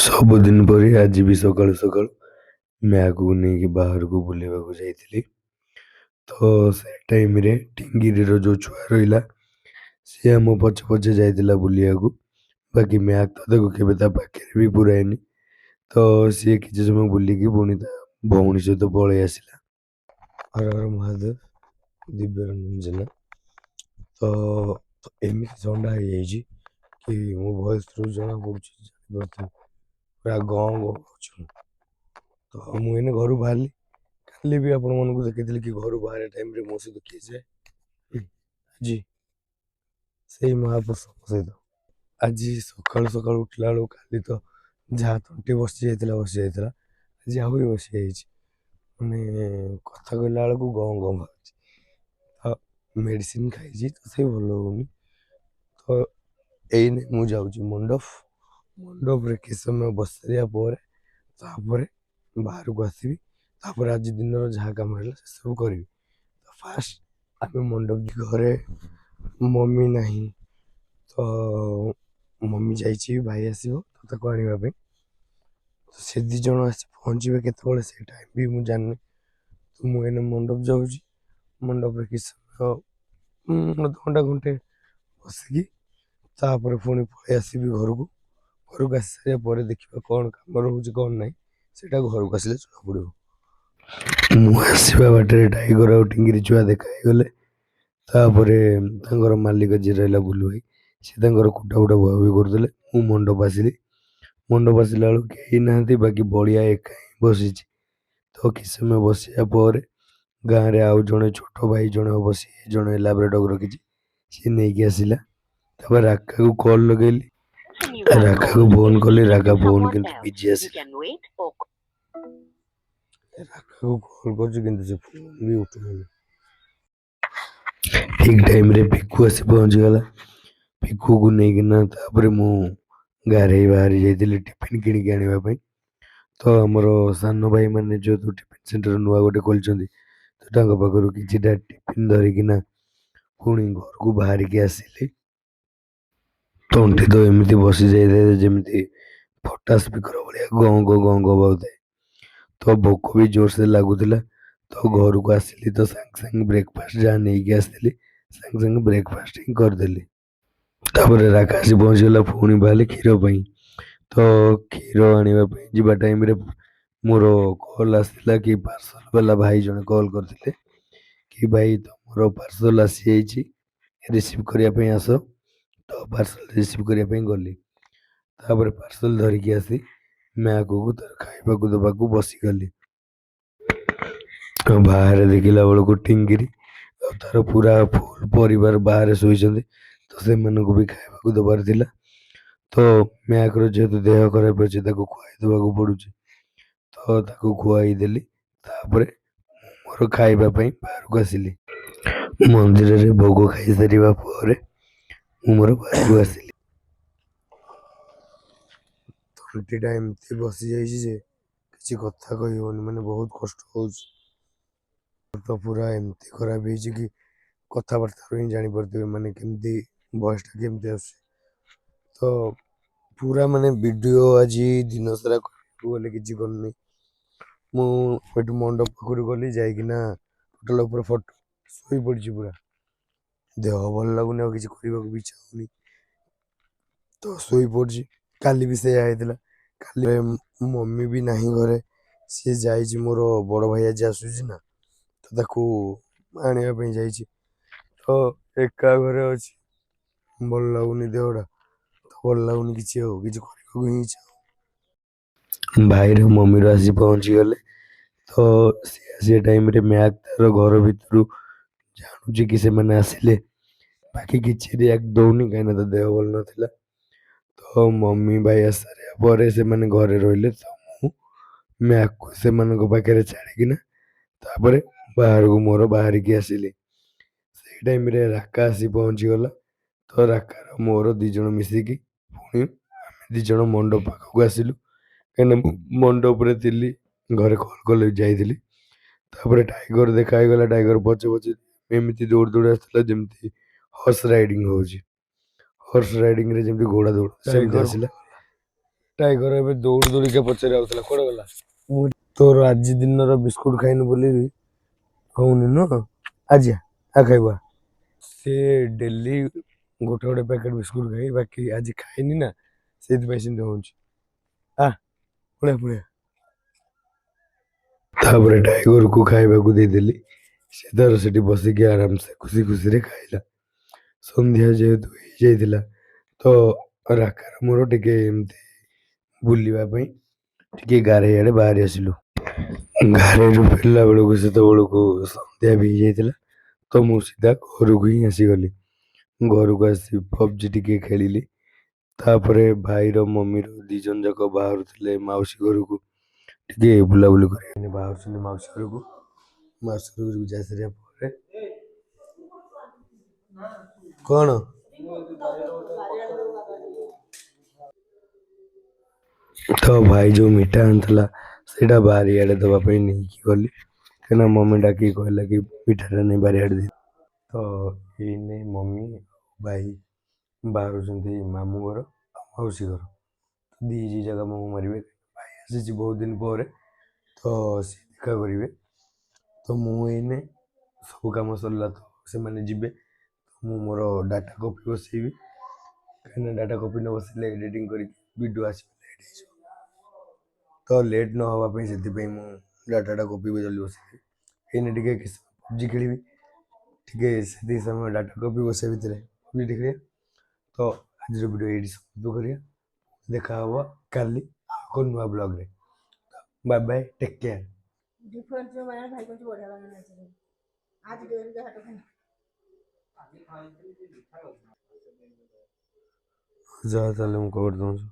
ସବୁଦିନ ପରି ଆଜି ବି ସକାଳୁ ସକାଳୁ ମ୍ୟାଗକୁ ନେଇକି ବାହାରକୁ ବୁଲିବାକୁ ଯାଇଥିଲି। ତ ସେ ଟାଇମ୍ରେ ଟିଙ୍ଗିରିର ଯେଉଁ ଛୁଆ ରହିଲା, ସିଏ ଆମ ପଛେ ପଛେ ଯାଇଥିଲା ବୁଲିବାକୁ। ବାକି ମ୍ୟାଗ୍ ତ ତାକୁ କେବେ ତା ପାଖରେ ବି ପୁରାଏନି। ତ ସିଏ କିଛି ସମୟ ବୁଲିକି ପୁଣି ତା ଭଉଣୀ ସହିତ ପଳେଇ ଆସିଲା। ହର ହର ମହାଦେବ। ଦିବ୍ୟରଞ୍ଜନ ଜେନା। ତ ଏମିତି ଥଣ୍ଡା ହେଇଯାଇଛି କି ମୋ ଭଏସ୍ରୁ ଜଣାପଡ଼ୁଛି, ଜାଣିପାରୁଥିବେ, ପୁରା ଗଁ ଗଁ ହେଉଛି ମୁଁ। ତ ମୁଁ ଏଇନେ ଘରୁ ବାହାରିଲି। କାଲି ବି ଆପଣମାନଙ୍କୁ ଦେଖିଥିଲି କି ଘରୁ ବାହାରିବା ଟାଇମ୍ରେ ମୋ ସହିତ କିଏ ଯାଏ। ଆଜି ସେଇ ମହାପୁରୁଷଙ୍କ ସହିତ। ଆଜି ସକାଳୁ ସକାଳୁ ଉଠିଲା ବେଳକୁ, କାଲି ତ ଯାହା ତଣ୍ଟି ବସି ଯାଇଥିଲା ବସି ଯାଇଥିଲା, ଆଜି ଆହୁରି ବସିଯାଇଛି। ମାନେ କଥା କହିଲା ବେଳକୁ ଗଁ ଗଁ ବାହାରୁଛି। ତ ମେଡ଼ିସିନ ଖାଇଛି, ତଥାପି ଭଲ ହେଉନି। ତ ଏଇନେ ମୁଁ ଯାଉଛି ମଣ୍ଡପ। ମଣ୍ଡପରେ କିଛି ସମୟ ବସିସାରିବା ପରେ ତାପରେ ବାହାରକୁ ଆସିବି। ତାପରେ ଆଜି ଦିନର ଯାହା କାମ ରହିଲା, ସେସବୁ କରିବି। ତ ଫାଷ୍ଟ ଆମେ ମଣ୍ଡପ। ଘରେ ମମି ନାହିଁ। ତ ମମି ଯାଇଛି, ଭାଇ ଆସିବ ତ ତାକୁ ଆଣିବା ପାଇଁ। ତ ସେ ଦୁଇ ଜଣ ଆସି ପହଞ୍ଚିବେ କେତେବେଳେ, ସେ ଟାଇମ୍ ବି ମୁଁ ଜାଣିନି। ତ ମୁଁ ଏଇନେ ମଣ୍ଡପ ଯାଉଛି। ମଣ୍ଡପରେ କିଛି ସମୟ, ଅଧଘଣ୍ଟା ଘଣ୍ଟେ ବସିକି ତାପରେ ପୁଣି ପଳେଇ ଆସିବି ଘରକୁ। ଘରକୁ ଆସି ସାରିବା ପରେ ଦେଖିବା କ'ଣ କାମ ରହୁଛି, କ'ଣ ନାହିଁ, ସେଇଟା ଘରକୁ ଆସିଲେ ଜଣାପଡ଼ିବ। ମୁଁ ଆସିବା ବାଟରେ ଟାଇଗର ଆଉ ଟିଙ୍ଗିରି ଛୁଆ ଦେଖା ହେଇଗଲେ। ତାପରେ ତାଙ୍କର ମାଲିକ ଯିଏ ରହିଲା, ବୁଲୁ ଭାଇ, ସେ ତାଙ୍କର କୁଟା ଫୁଟା ବୁହାବୁହି କରୁଥିଲେ। ମୁଁ ମଣ୍ଡପ ଆସିଲି। ମଣ୍ଡପ ଆସିଲା ବେଳକୁ କେହି ନାହାନ୍ତି, ବାକି ବଳିଆ ଏକା ହିଁ ବସିଛି। ତ କିଛି ସମୟ ବସିବା ପରେ ଗାଁରେ ଆଉ ଜଣେ ଛୋଟ ଭାଇ ଜଣେ ହେବ, ସିଏ ଜଣେ ଲାବ୍ରାଡଗ ରଖିଛି, ସିଏ ନେଇକି ଆସିଲା। ତାପରେ ରାକାକୁ କଲ୍ ଲଗେଇଲି। ରାକାକୁ ଫୋନ୍ କଲି, ରାକା ଫୋନ୍ କିନ୍ତୁ ବିଜି ଆସିଲା। ରାକାକୁ କଲ୍ କରୁଛି, କିନ୍ତୁ ସେ ଫୋନ୍ ବି ଉଠଉନି। ଠିକ୍ ଟାଇମ୍ରେ ପିକୁ ଆସି ପହଞ୍ଚିଗଲା। ପିକୁକୁ ନେଇକିନା ତାପରେ ମୁଁ ଗାରେଇ ବାହାରି ଯାଇଥିଲି ଟିଫିନ୍ କିଣିକି ଆଣିବା ପାଇଁ। ତ ଆମର ସାନ ଭାଇମାନେ ଯେହେତୁ ଟିଫିନ୍ ସେଣ୍ଟର ନୂଆ ଗୋଟେ ଖୋଲିଛନ୍ତି, ତ ତାଙ୍କ ପାଖରୁ କିଛିଟା ଟିଫିନ୍ ଧରିକିନା ପୁଣି ଘରକୁ ବାହାରିକି ଆସିଲି। ତଣ୍ଟି ତ ଏମିତି ବସି ଯାଇଥାଏ, ଯେମିତି ଫଟା ସ୍ପିକର ଭଳିଆ ଗଁ ଗଁ ଗଁ ଗଁ ବାଉଥାଏ। ତ ଭୋକ ବି ଜୋରସେ ଲାଗୁଥିଲା। ତ ଘରକୁ ଆସିଲି ତ ସାଙ୍ଗେ ସାଙ୍ଗେ ବ୍ରେକଫାଷ୍ଟ ଯାହା ନେଇକି ଆସିଥିଲି, ସାଙ୍ଗେ ସାଙ୍ଗେ ବ୍ରେକଫାଷ୍ଟ ହିଁ କରିଦେଲି। ତାପରେ ରାକା ଆସି ପହଞ୍ଚିଗଲା। ପୁଣି ବାହାରିଲି କ୍ଷୀର ପାଇଁ। ତ କ୍ଷୀର ଆଣିବା ପାଇଁ ଯିବା ଟାଇମ୍ରେ ମୋର କଲ୍ ଆସିଥିଲା କି ପାର୍ସଲ ବାଲା ଭାଇ ଜଣେ କଲ୍ କରିଥିଲେ କି ଭାଇ, ତମର ପାର୍ସଲ ଆସିଯାଇଛି, ରିସିଭ୍ କରିବା ପାଇଁ ଆସ। ତ ପାର୍ସଲ ରିସିଭ୍ କରିବା ପାଇଁ ଗଲି। ତାପରେ ପାର୍ସଲ ଧରିକି ଆସି ମ୍ୟାଗକୁ ତାର ଖାଇବାକୁ ଦେବାକୁ ବସିଗଲି। ଆଉ ବାହାରେ ଦେଖିଲା ବେଳକୁ ଟିଙ୍ଗିରି ଆଉ ତାର ପୁରା ଫୁଲ୍ ପରିବାର ବାହାରେ ଶୋଇଛନ୍ତି। ତ ସେମାନଙ୍କୁ ବି ଖାଇବାକୁ ଦେବାର ଥିଲା। ତ ମ୍ୟାଗର ଯେହେତୁ ଦେହ ଖରାପ ଅଛି, ତାକୁ ଖୁଆଇ ଦେବାକୁ ପଡ଼ୁଛି। ତ ତାକୁ ଖୁଆଇ ଦେଲି। ତାପରେ ମୁଁ ମୋର ଖାଇବା ପାଇଁ ବାହାରକୁ ଆସିଲି। ମନ୍ଦିରରେ ଭୋଗ ଖାଇସାରିବା ପରେ ମୁଁ ମୋର ବାହାରକୁ ଆସିଲି। ତଣ୍ଟିଟା ଏମିତି ବସିଯାଇଛି ଯେ କିଛି କଥା କହି ହେଉନି, ମାନେ ବହୁତ କଷ୍ଟ ହେଉଛି। ତ ପୁରା ଏମିତି ଖରାପ ହେଇଛି କି କଥାବାର୍ତ୍ତାରୁ ହିଁ ଜାଣିପାରୁଥିବେ, ମାନେ କେମିତି ଭଏସ୍ଟା କେମିତି ଆସୁଛି। ତ ପୁରା ମାନେ ଭିଡ଼ିଓ ଆଜି ଦିନ ସାରା କରିବାକୁ ଗଲେ କିଛି କରିନି ମୁଁ। ଏଠୁ ମଣ୍ଡପ ପାଖରୁ ଗଲି, ଯାଇକିନା ଟୋଟାଲ୍ ଉପରେ ଫଟୋ ଶୋଇପଡ଼ିଛି ପୁରା। ଦେହ ଭଲ ଲାଗୁନି, ଆଉ କିଛି କରିବାକୁ ବି ଇଚ୍ଛା ହେଉନି, ତ ଶୋଇପଡ଼ିଛି। କାଲି ବି ସେଇଆ ହେଇଥିଲା। କାଲି ମମି ବି ନାହିଁ ଘରେ, ସିଏ ଯାଇଛି, ମୋର ବଡ଼ ଭାଇ ଆଜି ଆସୁଛି ନା, ତ ତାକୁ ଆଣିବା ପାଇଁ ଯାଇଛି। ତ ଏକା ଘରେ ଅଛି, ଭଲ ଲାଗୁନି ଦେହଟା ତ ଭଲ ଲାଗୁନି କିଛି, ଆଉ କିଛି କରିବାକୁ ହିଁ ଇଚ୍ଛା ହଉନି। ଭାଇର ମମିର ଆସି ପହଞ୍ଚିଗଲେ। ତ ସିଏ ଆସିବା ଟାଇମ୍ରେ ମ୍ୟାଗ୍ ତାର ଘର ଭିତରୁ ଜାଣୁଛି କି ସେମାନେ ଆସିଲେ, ବାକି କିଛି ରିଆକ୍ଟ ଦଉନି, କାହିଁକିନା ତା ଦେହ ଭଲ ନଥିଲା। ତ ମମି ଭାଇ ଆସିସାରିବା ପରେ ସେମାନେ ଘରେ ରହିଲେ। ତ ମୁଁ ମ୍ୟାଗକୁ ସେମାନଙ୍କ ପାଖରେ ଛାଡ଼ିକିନା ତାପରେ ବାହାରକୁ ମୋର ବାହାରିକି ଆସିଲି। ସେଇ ଟାଇମ୍ରେ ରାକା ଆସି ପହଞ୍ଚିଗଲା। ତ ରାକାର ମୋର ଦୁଇ ଜଣ ମିଶିକି ପୁଣି ଆମେ ଦୁଇ ଜଣ ମଣ୍ଡପ ପାଖକୁ ଆସିଲୁ, କାହିଁକିନା ମୁଁ ମଣ୍ଡପରେ ଥିଲି, ଘରେ କଲ୍ କଲେ ଯାଇଥିଲି। ତାପରେ ଟାଇଗର ଦେଖା ହେଇଗଲା। ଟାଇଗର ପଛେ ପଛେ ଏମିତି ଦୌଡ଼ି ଦୌଡ଼ି ଆସୁଥିଲା, ଯେମିତି ହର୍ସ ରାଇଡ଼ିଂ ହେଉଛି। ହର୍ସ ରାଇଡ଼ିଂରେ ଯେମିତି ଘୋଡ଼ା ଦୌଡ଼, ସେମିତି ଟାଇଗର ଆସିଲା। ଟାଇଗର ଏବେ ଦୌଡ଼ି ଦୌଡ଼ିକା ପଛରେ ଆଉଥିଲା, କୁଆଡ଼େ ଗଲା? ମୁଁ ତୋର ଆଜି ଦିନର ବିସ୍କୁଟ ଖାଇନୁ ବୋଲି ହଉନି ନୁହଁ? ଆଜି ଆ ଖାଇବା। ସେ ଡେଲି ଗୋଟେ ଗୋଟେ ପ୍ୟାକେଟ ବିସ୍କୁଟ ଖାଇ, ବାକି ଆଜି ଖାଇନି ନା, ସେଇଥିପାଇଁ ସେମିତି ହଉଛି। ଆ ପଳେଇଆ ପଳେଇଆ। ତାପରେ ଟାଇଗରକୁ ଖାଇବାକୁ ଦେଇଦେଲି, ସେ ତାର ସେଠି ବସିକି ଆରାମସେ ଖୁସି ଖୁସିରେ ଖାଇଲା। ସନ୍ଧ୍ୟା ଯେହେତୁ ହେଇଯାଇଥିଲା, ତ ରାକାର ମୋର ଟିକେ ଏମିତି ବୁଲିବା ପାଇଁ ଟିକେ ଗାରେଇ ଆଡ଼େ ବାହାରି ଆସିଲୁ। ଗାରେଇରୁ ଫେରିଲା ବେଳକୁ ସେତେବେଳକୁ ସନ୍ଧ୍ୟା ବି ହେଇଯାଇଥିଲା, ତ ମୁଁ ସିଧା ଘରକୁ ହିଁ ଆସିଗଲି। ଘରକୁ ଆସି ପବଜି ଟିକେ ଖେଳିଲି। ତାପରେ ଭାଇର ମମିର ଦି ଜଣ ଯାକ ବାହାରୁଥିଲେ ମାଉସୀ ଘରକୁ ଟିକେ ବୁଲାବୁଲି କରିବା। ବାହାରୁଛନ୍ତି ମାଉସୀ ଘରକୁ। ମାଉସୀ ଘରକୁ ଯାଇ ସାରିବା ପରେ କ'ଣ ତ ଭାଇ ଯେଉଁ ମିଠା ଆଣିଥିଲା, ସେଇଟା ବାରିଆଡ଼େ ଦେବା ପାଇଁ ନେଇକି ଗଲି, କାହିଁକିନା ମମି ଡାକିକି କହିଲା କି ମିଠାଟା ନେଇ ବାରିଆଡ଼େ ଦେଇ। ତ ଏଇନେ ମମି ଭାଇ ବାହାରୁଛନ୍ତି ମାମୁଁ ଘର ଆଉ ମାଉସୀ ଘର, ଦି ଜାଗା ମାମୁଁ ମାରିବେ। ଭାଇ ଆସିଛି ବହୁତ ଦିନ ପରେ, ତ ସିଏ ଦେଖା କରିବେ। ତ ମୁଁ ଏଇନେ ସବୁ କାମ ସରିଲା, ତ ସେମାନେ ଯିବେ, ମୁଁ ମୋର ଡାଟା କପି ବସେଇବି, କାହିଁକିନା ଡାଟା କପି ନ ବସେଇଲେ ଏଡ଼ିଟିଂ କରିକି ଭିଡ଼ିଓ ଆସିବ ଲେଟ୍ ହେଇଯିବ। ତ ଲେଟ୍ ନ ହେବା ପାଇଁ ସେଥିପାଇଁ ମୁଁ ଡାଟାଟା କପି ବି ଜଲ୍ଦି ବସେଇଦେବି। ଏଇନେ ଟିକେ ପବଜି ଖେଳିବି ଟିକେ, ସେତିକି ସମୟ ଡାଟା କପି ବସେଇବା ଭିତରେ ପବଜି ଖେଳିବା। ତ ଆଜିର ଭିଡ଼ିଓ ଏଇଠି ସମାପ୍ତ କରିବା। ଦେଖା ହେବ କାଲି ଆଉ ଏକ ନୂଆ ବ୍ଲଗ୍ରେ। Bye bye, take care. Difference ଭାଇ କହୁଛି ବଢ଼ିଆ ବାନାନା ଅଛି ଆଜି ଯାହା ତ ଖାଇ। ଯା, ତାହେଲେ ମୁଁ କବାଟ ଦେଉଛି।